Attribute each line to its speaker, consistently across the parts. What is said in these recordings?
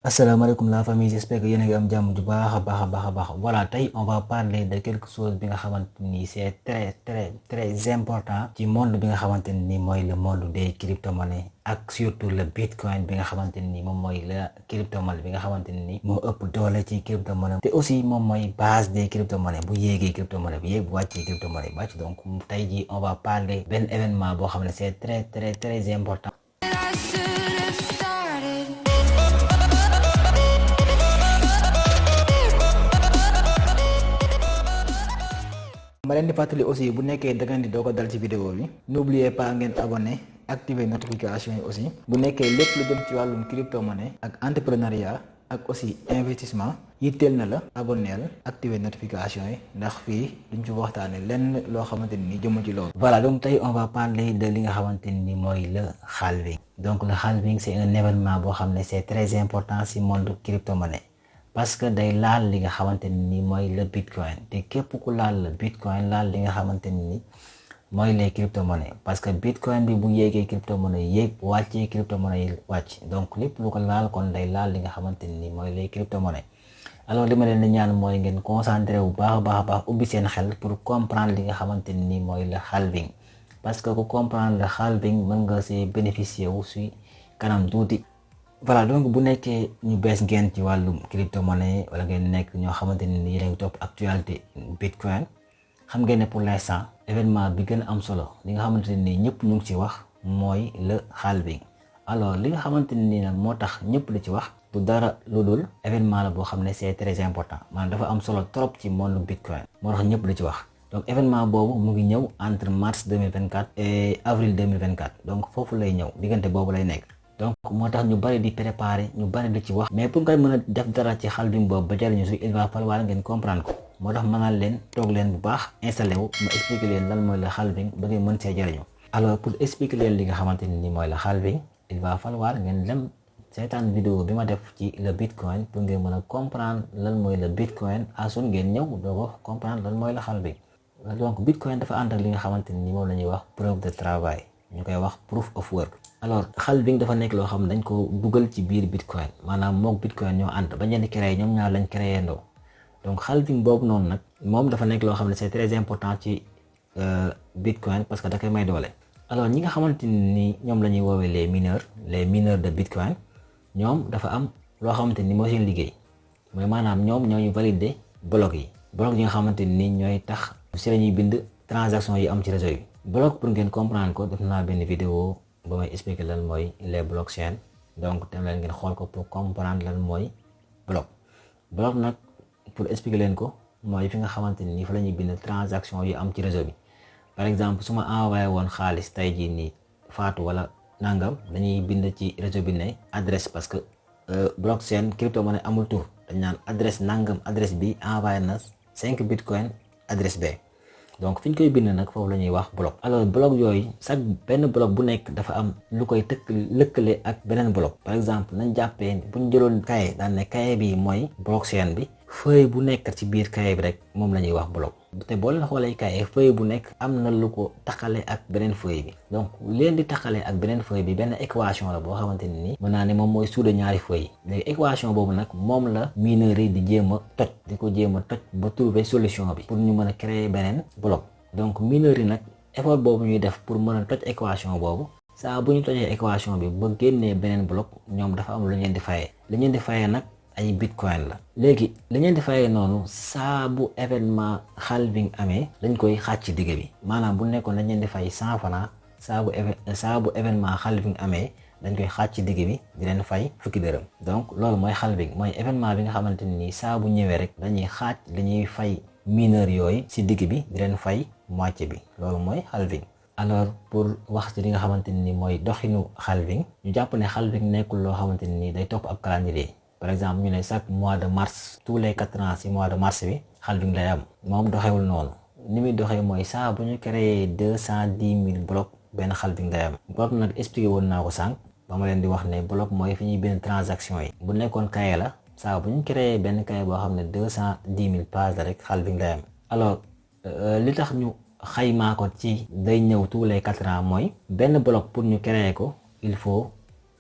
Speaker 1: Asalaamaaleykum la famille, j'espère que yéen a ngi am jàmm ju baax. Voilà, tey on va parler de quelque chose bi nga xamante ni c'est très important ci monde bi nga xamante ni mooy le monde des crypto-monnaies ak surtout le bitcoin bi nga xamante ni moom mooy la crypto-monnaie bi nga xamante ni moo ëpp doole ci crypto-monnaie te aussi moom mooy base des crypto-monnaies bu yéegee crypto-monnaie bi yéeg bu wàccee crypto-monnaie bi wàcc. Donc tey jii on va parler benn événement boo xam ne c'est très important. ma leen di fàttali aussi bu nekkee da ngeen di doog a dal ci vidéo bi n'oubliez pas ngeen abonné activer notification yi aussi bu nekkee lépp lu jëm ci wàllum crypto-monnaie ak entrepreneuriat ak aussi investissement yitteel na la abonneel activer notification yi ndax fii duñ ci waxtaane lenn loo xamante ni jëmu ci loolu. Voilà, donc tey on va parler de li nga xamante ni mooy le halving. Donc le halving c'est un événement boo xam ne c'est très important ci monde crypto-monnaie parce que day laal li nga xamante ni mooy le bitcoin te képp ku laal le bitcoin laal li nga xamante ni mooy les crypto-monnaies parce que bitcoin bi bu yéegee crypto-monnaie yéeg bu wàccee crypto-monnaie yi wàcc, donc lépp lu ko laal kon day laal li nga xamante ni mooy les crypto-monnaies. Alors li ma leen di ñaan mooy ngeen concentré wu baax ubbi seen xel pour comprendre li nga xamante ni mooy le halving parce que ku comprendre le halving mën nga see bénéficier wu si kanam tuuti. Voilà, donc bu nekkee ñu bees ngeen ci wàllum crypto-monnaie wala ngeen nekk ñoo xamante ni yéen a ngi topp actualité bitcoin xam ngeen ne pour l'instant événement bi gën a am solo li nga xamante ni ñëpp ñu ngi ci wax mooy le halving. Alors li nga xamante ni nag moo tax ñëpp li ci wax du dara lu dul événement la boo xam ne c'est très important maanaam dafa am solo trop ci monde bitcoin moo tax ñëpp li ci wax. Donc événement boobu mu ngi ñëw entre mars 2024 et avril 2024 donc foofu lay ñëw diggante boobu lay nekk. Donc moo tax ñu bari di préparer ñu bari di ci wax mais pour nga mën a def dara ci halving boobu ba jariñu si il va falloir ngeen comprendre ko moo tax mën naa leen toog leen bu baax installé wu ma expliquer leen lan mooy le halving ba ngeen mën see jariñu. Alors pour expliquer leen li nga xamante ni mooy le halving il va falloir ngeen dem seetaan vidéo bi ma def ci le bitcoin pour ngeen mën a comprendre lan mooy le bitcoin asun ngeen ñëw doo ko comprendre lan mooy le halving. Donc bitcoin dafa ànd ak li nga xamante ni moom la ñuy wax preuve de travail ñu koy wax proof of work. Alors halving dafa nekk loo xam ne dañ ko dugal ci biir bitcoin maanaam mook bitcoin ñoo ànd ba ñeen créé ñoom ñaar lañ créé ndoo donc halving boobu noonu nag moom dafa nekk loo xam ne c'est très important ci bitcoin parce que da koy may doole. Alors ñi nga xamante ni ñoom la ñuy woowee les mineurs de bitcoin ñoom dafa am loo xamante ni mooy seen liggéey mooy maanaam ñoom ñooy valider bloc yi nga xamante ni ñooy tax si la ñuy bind transaction yi am ci réseau yi. bloc pour ngeen comprendre ko def naa benn vidéo ba may expliquer lan mooy les blockchains donc dem leen ngeen xool ko pour comprendre lan mooy bloc nag pour expliquer leen ko mooy fi nga xamante ni fa la ñuy bind transaction yi am ci réseau bi. Par exemple su ma envoyé woon xaalis tey jii nii Fatou wala nangam dañuy bind ci réseau bi ne adresse parce que blockchain crypto-monnaie amul tur dañ naan adresse nangam adresse bi envoyé na 5 bitcoin adresse B. Donc fi ñu koy bind nag foofu la ñuy wax bloc. Alors bloc yooyu chaque benn bloc bu nekk dafa am lu koy lëkkale ak beneen bloc. Par exemple nañ jàppee bu ñu jëloon cahier daan ne cahier bi mooy blockchain bi feuille bu nekk ci biir cahier bi rek moom la ñuy wax bloc. te boo leen xoolee cahier feuille bu nekk am na lu ko taxale ak beneen feuille bi donc leen di taxale ak beneen feuille bi benn équation la boo xamante ni mën naa ne moom mooy suude ñaari feuille léegi équation boobu nag moom la mineurs yi di jéem a toj ba trouver solution bi pour ñu mën a créer beneen bloc. Donc mineurs yi nag effort boobu ñuy def pour mën a toj équation boobu saa bu ñu tojee équation bi ba génnee beneen bloc ñoom dafa am lu ñu leen di fayee li ñu leen di fayee nag ay bitcoin la. Léegi li ngeen di fayee noonu saa bu événement halving amee dañ koy xaaj ci digg bi maanaam bu nekkoon dañ leen di fay 100 francs saa bu événement halving amee dañ koy xaaj ci digg bi di leen fay fukki dërëm. Donc loolu mooy halving mooy événement bi nga xamante ni saa bu ñëwee rek dañuy xaaj li ñuy fay mineurs yooyu ci digg bi di leen fay moitié bi loolu mooy halving. Alors pour wax ci li nga xamante ni mooy doxinu halving ñu jàpp ne halving nekkul loo xamante ni day topp ab calendrier. Par exemple ñu ne chaque mois de mars tous les 4 ans ci mois de mars bi halving lay am moom doxewul noonu ni muy doxee mooy saa bu ñu créé 210 000 blocs benn halving lay am. Bloc nag expliqué woon naa ko sànq ba ma leen di wax ne bloc mooy fi ñuy bind transaction yi bu nekkoon cahier la saa bu ñu créé benn cahier boo xam ne 210 000 pages la rek halving lay am. Alors li tax ñu xaymaa ko ci day ñëw tous les 4 ans mooy benn bloc pour ñu créer ko il faut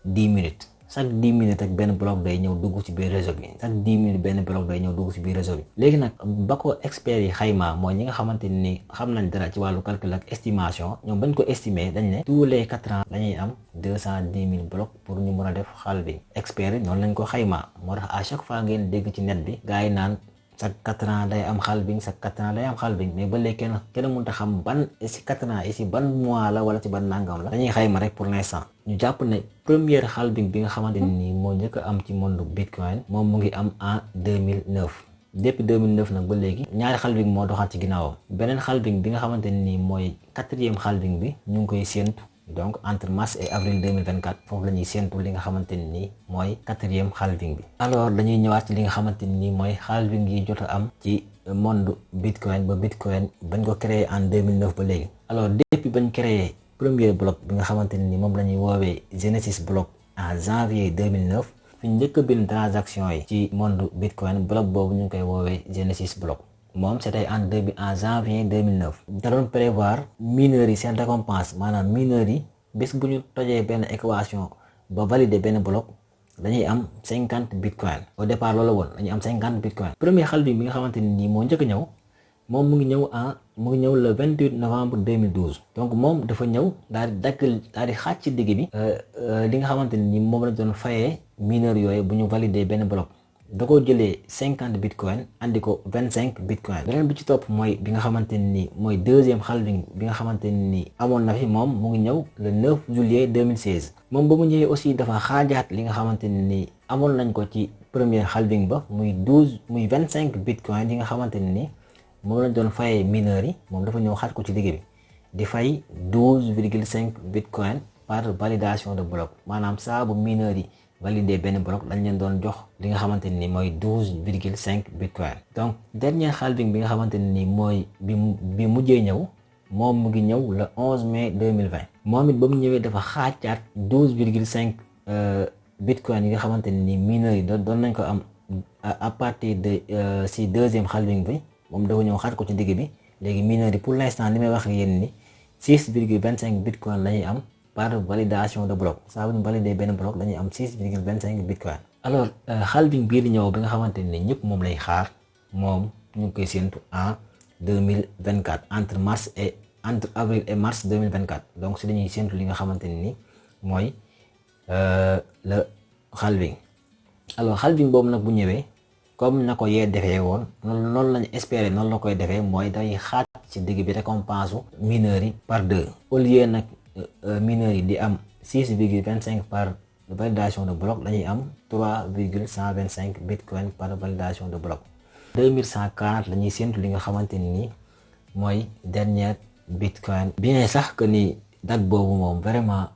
Speaker 1: 10 minutes. chaque 10 minutes ak benn bloc day ñëw dugg ci biir réseau bi chaque 10 minutes benn bloc day ñëw dugg ci biir réseau bi. léegi nag ba ko experts yi xayma mooy ñi nga xamante ni xam nañ dara ci wàllu calcul ak estimation ñoom bañ ko estimer dañ ne tous les 4 ans dañuy am 210 000 blocs pour ñu mën a def halving. experts yi noonu lañ ko xayma moo tax à chaque fois ngeen dégg ci net bi gars yi naan chaque 4 ans day am halving chaque 4 ans day am halving mais ba léegi kenn mënut a xam ban si 4 ans ici ban mois la wala ci ban nangam la. dañuy xayma rek pour l'instant ñu jàpp ne première halving bi nga xamante ni moo njëkk a am ci monde bitcoin moom mu ngi am en 2009. depuis 2009 nag ba léegi ñaari halving moo doxaat ci ginnaawam. beneen halving bi nga xamante ni mooy 4e halving bi ñu ngi koy séentu donc entre mars et avril 2024 foofu la ñuy séentu li nga xamante ni mooy 4e halving bi. alors dañuy ñëwaat ci li nga xamante ni mooy halving yi jot a am ci monde bitcoin ba bitcoin bañ ko créé en 2009 ba léegi. alors depuis bañ créé premier bloc bi nga xamante ni moom la ñuy woowee Genesis bloc en janvier 2009 fi njëkk a bind transaction yi ci monde bitcoin bloc boobu ñu ngi koy woowee Genesis bloc. moom c'était en janvier 2009 da doon prévoir mineurs yi seen récompense maanaam mineurs yi bés bu ñu tojee benn équation ba valider benn bloc dañuy am 50 bitcoin. au départ loolu woon dañuy am 50 bitcoin. premier halving bi nga xamante ni moo njëkk a ñëw moom mu ngi ñëw le 28 novembre 2012 donc moom dafa ñëw daal di xaaj ci digg bi li nga xamante ni moom la doon fayee mineurs yooyu bu ñu valider benn bloc. da ko jëlee 50 bitcoin andi ko 25 bitcoin. beneen bi ci topp mooy bi nga xamante ni mooy deuxième halving bi nga xamante ni amoon na fi moom mu ngi ñëw le 9 juillet 2016. moom ba mu ñëwee aussi dafa xaajaat li nga xamante ni amoon nañ ko ci premier halving ba muy 25 bitcoin yi nga xamante ni moom lañ doon fayee mineurs yi moom dafa ñëw xaaj ko ci digg bi di fay 12,5 bitcoin par validation de bloc maanaam saa bu mineurs yi valider benn bloc dañ leen doon jox li nga xamante ni mooy 12,5 bitcoin. donc dernier halving bi nga xamante ni mooy bi mujjee ñëw moom mu ngi ñëw le 11 mai 2020 moom it ba mu ñëwee dafa xaacaat 12,5 bitcoin yi nga xamante ni mineurs yi doon nañ ko am à partir de si deuxième halving bi moom dafa ñëw xaaj ko ci digg bi léegi mineurs yi pour l'instant li may wax ak yéen ni 6,25 bitcoin la ñuy am par validation de bloc. saa bu ñu valider benn bloc dañuy am 6,25 bitcoin. alors halving bii di ñëw bi nga xamante ni ñëpp moom lay xaar moom ñu ngi koy séentu en 2024 entre avril et mars 2024 donc si dañuy séentu li nga xamante ni mooy le halving. alors halving boobu nag bu ñëwee comme na ko yee defee woon noonu lañu espérer noonu la koy defee mooy day xaaj ci digg bi récompense u mineurs yi par 2 au lieu nag mineurs yi di am 6,25 par validation de bloc dañuy am 3,125 bitcoin par validation de bloc. 2140 la ñuy séntu li nga xamante ni mooy dernière bitcoin. bien sax que ni date boobu moom vraiment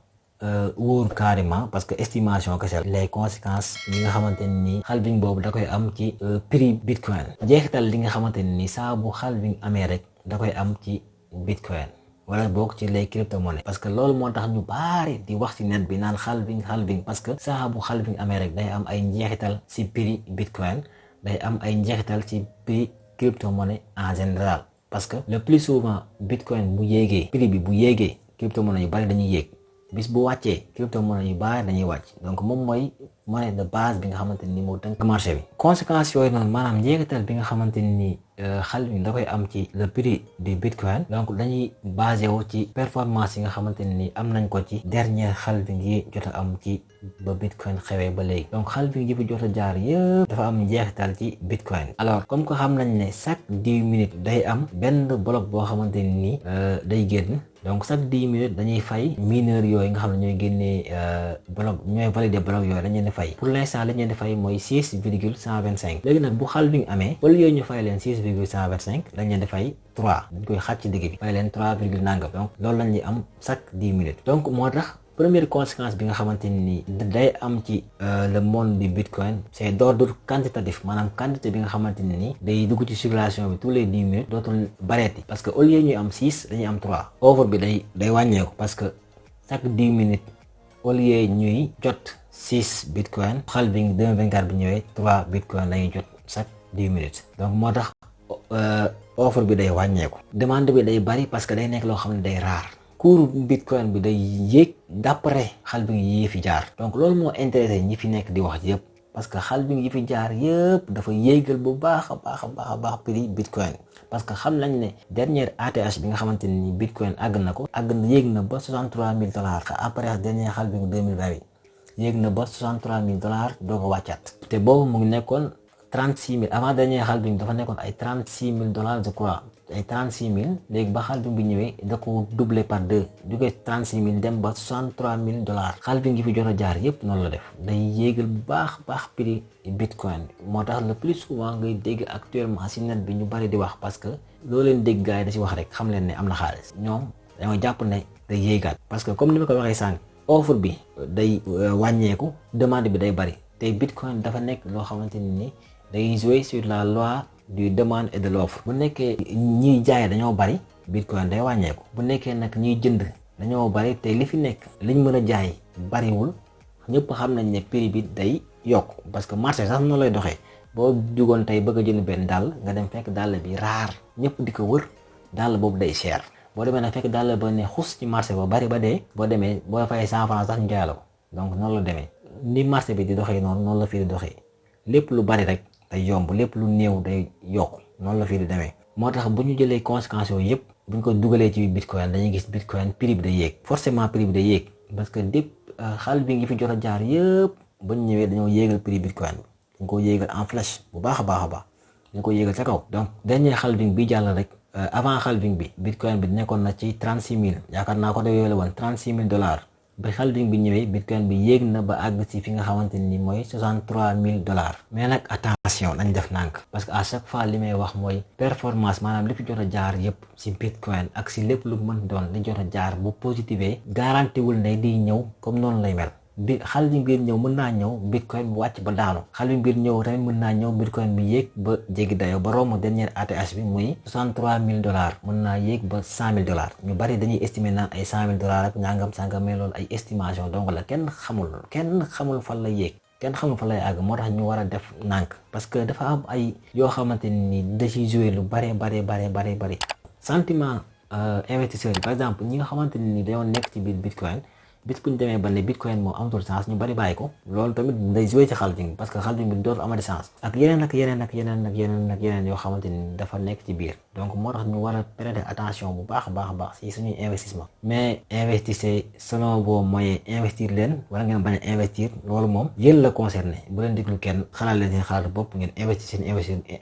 Speaker 1: wóor carrément parce que estimation kese les conséquences yi nga xamante ni halving boobu da koy am ci prix bitcoin. jeexital li nga xamante ni saa bu halving amee rek da koy am ci bitcoin. wala bokk ci les crypto-monnaies parce que loolu moo tax ñu baari di wax ci net bi naan halving parce que saa bu halving amee rek day am ay njeexital ci prix bitcoin day am ay njeexital ci prix crypto-monnaie en général parce que le plus souvent bitcoin bu yéegee prix bi bu yéegee crypto-monnaie yu bari dañuy yéeg bis bu wàccee crypto-monnaie yu bari dañuy wàcc donc moom mooy monnaie de base bi nga xamante ni moo tënk marché bi. conséquences yooyu noonu maanaam njeexital bi nga xamante ni halving da koy am ci le prix du bitcoin donc dañuy basé wu ci performance yi nga xamante ni am nañ ko ci dernier halving yi jot a am ci ba bitcoin xewee ba léegi donc halving yi fi jot a jaar yëpp dafa am njeexital ci bitcoin. alors comme que xam nañ ne chaque 10 minutes day am benn bloc boo xamante ni day génn donc chaque 10 minutes dañuy fay mineurs yooyu nga xam ne ñooy génnee bloc ñooy valider bloc yooyu dañ leen di fay pour l'instant li ñu leen di fay mooy 6,125 léegi nag bu halving amee wala yooyu ñu fay leen 6,125 dañ leen di fay 3 dañ koy xaaj ci digg bi fay leen 3 nangam donc loolu lañ ñuy am chaque 10 minutes donc moo tax première conséquence bi nga xamante ni day am ci le monde du bitcoin c'est d'ordre quantitatif maanaam quantité bi nga xamante ni day dugg ci circulation bi tous les 10 minutes dootul bareeti parce que au lieu ñuy am 6 dañuy am 3 offre bi day wàññeeku parce que chaque 10 minutes au lieu ñuy jot 6 bitcoin halving 2024 bi ñëwee 3 bitcoin lañuy jot chaque 10 minutes donc moo tax offre bi day wàññeeku demande bi day bari parce que day nekk loo xam ne day rare
Speaker 2: cours bitcoin bi day yéeg d'après halving yi fi jaar. donc loolu moo intéressé ñi fi nekk di wax yëpp parce que halving yi fi jaar yëpp dafa yéegal bu baax a baax prix bitcoin. parce que xam nañ ne dernière ATH bi nga xamante ni bitcoin àgg na ko yéeg na ba $63,000 après dernier halving 2020 bi yéeg na ba $63,000 doo ko wàccaat te boobu mu ngi nekkoon 36,000 avant dernier halving dafa nekkoon ay $36,000 je crois ay 36,000 léegi ba halving bi ñëwee da ko doublé par 2 jógee 36,000 dem ba $63,000 halving yi fi jot a jaar yépp noonu la def day yéegal bu baax prix bitcoin moo tax le plus souvent ngay dégg actuellement si net bi ñu bari di wax parce que loo leen dégg gars yi da si wax rek xam leen ne am na xaalis ñoom dañoo jàpp ne day yéegaat parce que comme ni ma ko waxee sànq offre bi day wàññeeku demande bi day bari te bitcoin dafa nekk loo xamante ni day jouer sur la loi du demande et de l'offre. bu nekkee ñiy jaay dañoo bari bitcoin day wàññeeku bu nekkee nag ñiy jënd dañoo bari te li fi nekk liñ mën a jaay bariwul ñëpp xam nañ ne prix bi day yokk parce que marché sax noonu lay doxee boo jugoon tey bëgg a jënd benn dàll nga dem fekk dàll bi raar ñëpp di ko wër dàll boobu day cher boo demee nag fekk dàll ba ne xus ci marché ba bari ba dee boo demee boo fay 100 francs sax ñu jaay la ko donc noonu la demee ni marché bi di doxee noonu la fii di doxee lépp lu bari rek day yomb lépp lu néew day yokk noonu la fii di demee moo tax bu ñu jëlee conséquences yooyu yëpp bu ñu ko dugalee ci bitcoin dañuy gis bitcoin prix bi day yéeg forcément prix bi day yéeg parce que halving yi fi jot a jaar yëpp ba ñu ñëwee dañoo yéegal prix bitcoin bi dañ ko yéegal en flèche bu baax a baax dañ ko yéegal ca kaw donc dernier halving bi jàll rek avant halving bi bitcoin bi nekkoon na ci 36,000 yaakaar naa ko dayoo la woon $36,000 ba halving bi ñëwee bitcoin bi yéeg na ba àgg ci fi nga xamante ni mooy $63,000 mais nag attention nañ def nànk parce que à chaque fois li may wax mooy performance maanaam li fi jot a jaar yëpp ci bitcoin ak ci lépp lu mën doon li jot a jaar bu positivé garanti wul ne di ñëw comme noonu lay mel bi halving biir ñëw mën naa ñëw bitcoin bi wàcc ba daanu halving biir ñëw tamit mën naa ñëw bitcoin bi yéeg ba jéggi dayo ba romb dernière ATH bi muy $63,000 mën naa yéeg ba $100,000 ñu bari dañuy estimer naan ay $100,000 ak ñangam sàngam mais loolu ay estimation donc la kenn xamul fan la yéeg kenn xamul fa lay àgg moo tax ñu war a def nànk parce que dafa am ay yoo xamante ni da ciy jouer lu bari sentiment investisseurs yi par exemple ñi nga xamante ni dañoo nekk ci biir bitcoin bis bu ñu demee ba ne bitcoin moom amatul chance ñu bari bàyyi ko loolu tamit day joué ci halving parce que halving bi dootul amati chance ak yeneen yoo xamante ni dafa nekk ci biir donc moo tax ñu war a prêter attention bu baax a baax ci suñuy investissement mais investissez selon vos moyens investir leen wala ngeen bañ a investir loolu moom yéen la concerné bu leen déglu kenn xalaat leen seen xalaat bopp ngeen investir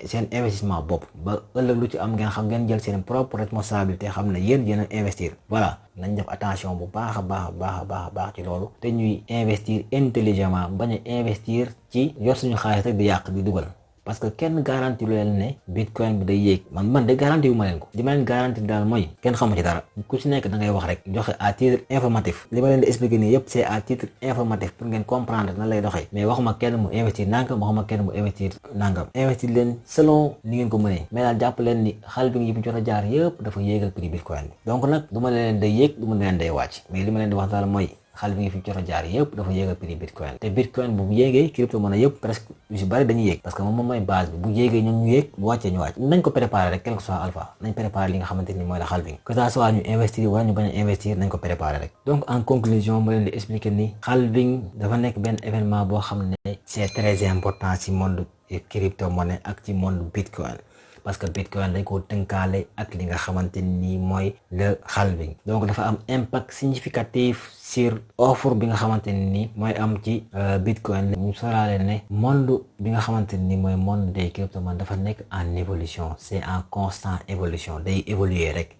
Speaker 2: seen investissement bopp ba ëllëg lu ci am ngeen xam ngeen jël seen propre responsabilité xam ne yéen a investir voilà nañ def attention bu baax a baax ci loolu te ñuy investir intelligemment bañ a investir ci yor suñu xaalis rek di yàq di dugal parce que kenn garanti lu leen ne bitcoin bi day yéeg man de garanti wu ma leen ko li ma leen garanti daal mooy kenn xamu ci dara ku ci nekk da ngay wax rek joxe à titre informatif li ma leen di expliquer nii yëpp c'est à titre informatif pour ngeen comprendre nan lay doxee mais waxuma kenn mu investir nangam waxuma kenn mu investir nangam investir leen selon li ngeen ko mënee mais daal jàpp leen ni halving yi fi jot a jaar yëpp dafa yéegal prix bitcoin bi donc nag du ma leen day yéeg du ma leen day wàcc mais li ma leen di wax daal mooy halving yi fi jot a jaar yëpp dafa yéegal prix bitcoin te bitcoin bu yéegee crypto monnaie yëpp presque yu si bari dañuy yéeg parce que moom mooy base bi bu yéegee ñun ñu yéeg bu wàccee ñu wàcc nañ ko préparer rek quel que soit alpha nañ préparer li nga xamante ni mooy la halving que ça soit ñu investir wala ñu bañ a investir nañ ko préparer rek donc en conclusion ma leen di expliquer ni halving dafa nekk benn événement boo xam ne c'est très important ci monde crypto monnaie ak ci monde bitcoin parce que bitcoin dañ ko tënkaale ak li nga xamante ni mooy le halving donc dafa am impact significatif sur offre bi nga xamante ni mooy am ci bitcoin ñu sóoraale ne monde bi nga xamante ni mooy monde des crypto-monnaies dafa nekk en évolution c'est en constante évolution day évoluer rek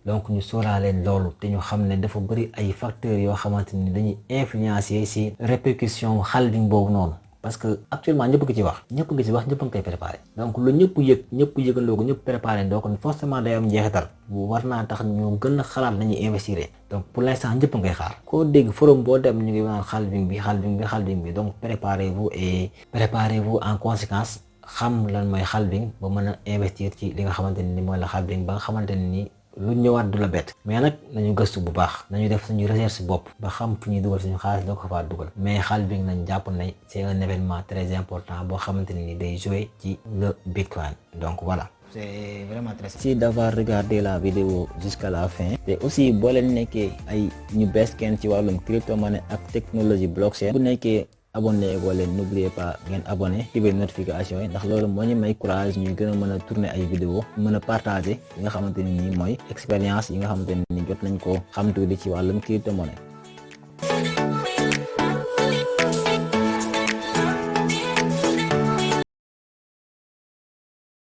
Speaker 2: donc ñu sóoraale loolu te ñu xam ne dafa bëri ay facteurs yoo xamante ni dañuy influencer ci répercussion halving boobu noonu parce que actuellement ñëpp ngi ci wax ñëpp ngi koy préparé donc lu ñëpp yëgandoo ko ñëpp préparé ndoo ko forcément day am njeexital bu war naa tax ñu gën a xalaat nañuy investir donc pour l'instant ñëpp ngay xaar koo dégg forum boo dem ñu ngi naan halving bi donc préparez-vous en conséquence xam lan mooy halving ba mën a investir ci li nga xamante ni mooy la halving ba nga xamante ni lu ñëwaat du la bett mais nag nañu gëstu bu baax nañu def suñu recherche bopp ba xam fu ñuy dugal suñu xaalis doo ko faa dugal mais halving nañ jàpp ne c'est un événement très important boo xamante ni day jouer ci le bitcoin donc voilà
Speaker 1: c'est vraiment très simple.
Speaker 2: Merci d'avoir regardé la vidéo jusqu'à la fin. Et aussi boo leen nekkee ay ñu bees kenn ci wàllum crypto-monnaie ak technologie blockchain bu nekkee abonné ko leen n'oubliez pas ngeen abonné activer notification yi ndax loolu moo ñu may courage ñuy gën a mën a tourner ay vidéo mën a partager yi nga xamante ni nii mooy expérience yi nga xamante ni jot nañ ko xam tuuti ci wàllum crypto-monnaie.